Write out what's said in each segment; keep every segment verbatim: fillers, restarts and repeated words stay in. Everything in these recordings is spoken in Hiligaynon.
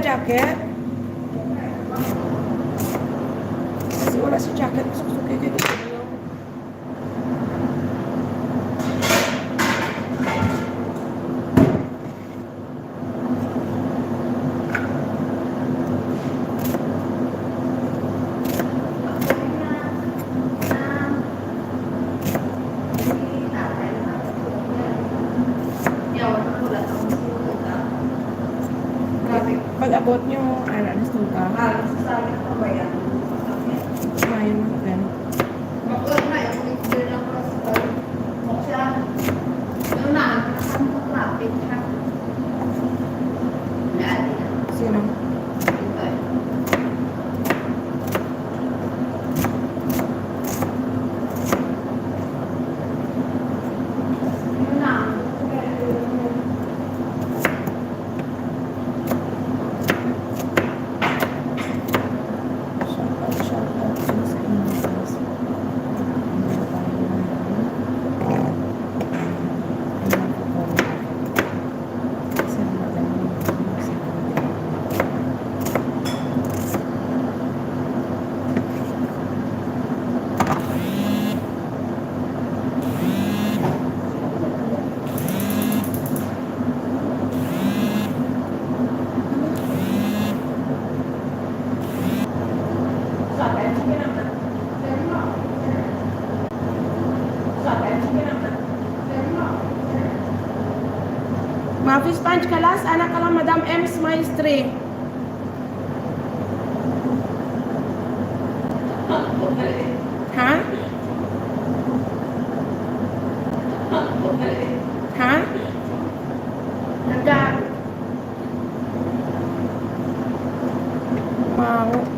Jacket? Kasi wala si jacket. Suksukay kay Pag-abot nyo, ano, alas tungka? Mayo na din. Sino? Mga fish punch kalas, anak ka lang, Madam Ems Maestri. Ha? Ha? Nagdag. Wow.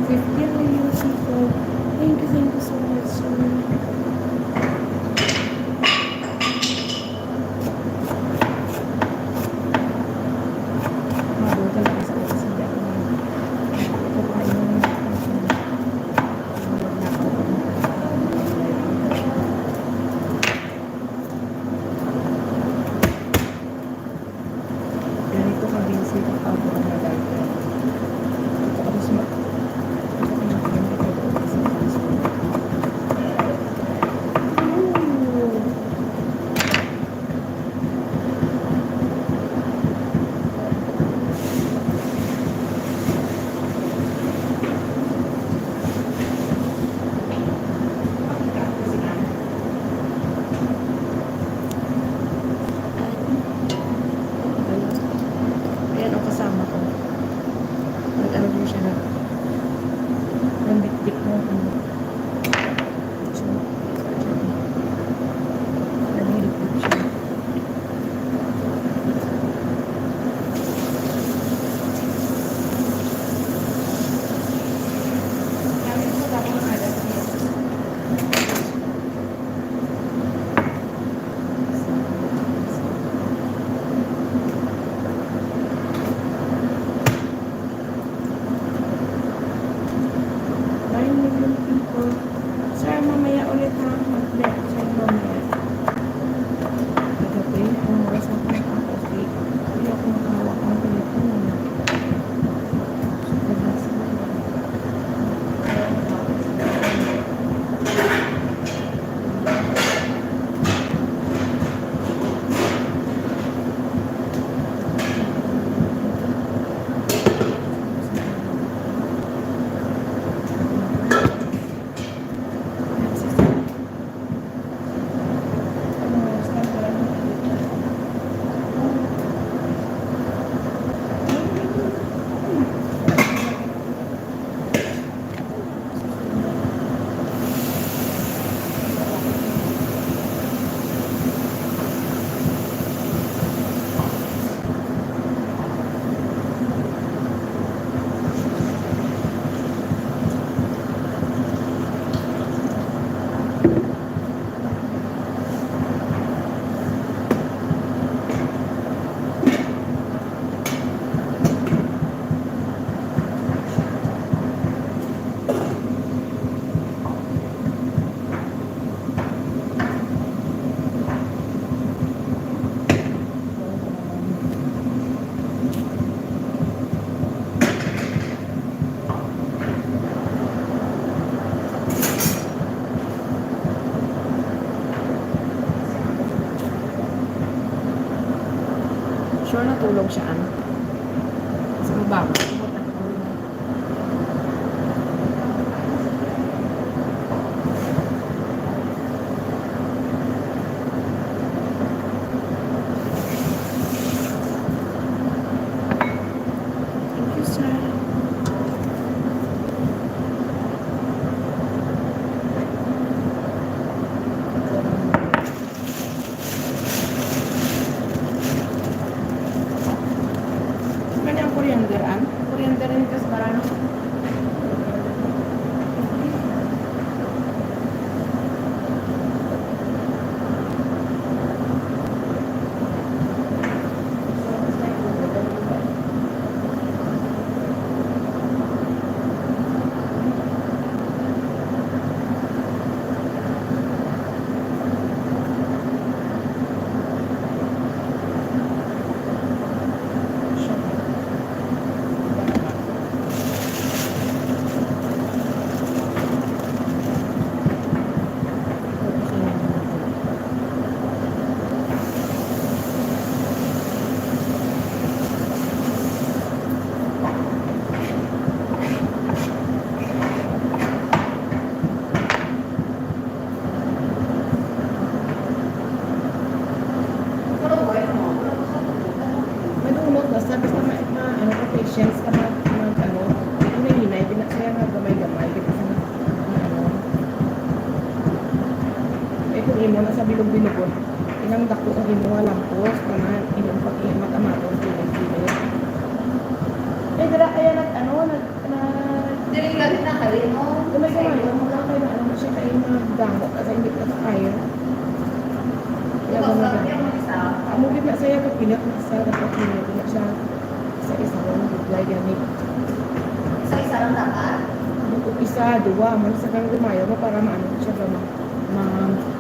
Fifteen million people. Thank you, thank you so much, sir. Mabot talaga sa oras, hindi ako mag-, ito pa yung Ganito ka busy, tapos ang mga dati. Tapos ma-, Ayan, ang kasama ko. Nag-ano din siya, nag-, nandikdik ng ano. So, nandikdik siya. Nine million people. Sir, mamaya ulit ha. Mag-lecture mamaya. Nag-print ang oras ako ng kasi hindi ako maghawak ng telepono. Super busy. Sure natulog siya, an? Sa baba. Thank you, sir. Kani ang coriander, an? Imo na sa bilog-bilogon. Inang dako ang imo nga lampos, tanan, imo pag-imat-amaton, kilid-kilid. Eh, dira kaya nag, ano, nag, nag, Dili ka din nakali mo. Gamay-gamay, wala kay na, ano na siya, kay magdamo, kasi hindi ka kaya. Kaya Ikaw gano'n sa na. Kaya mo isa. Amo gid na siya, pagpilit na siya, dapat pilit na siya. Sa isa, wala, gudlay, gani. Sa isa lang dapat? Kung isa, duwa, man sa kang gumayo mo para maano siya ba, ma-, ma-,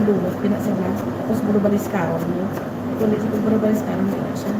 Ilunod, pina siya na. Tapos, buro-baliskaron mo. Kung di siya buro-baliskaron, di na siya.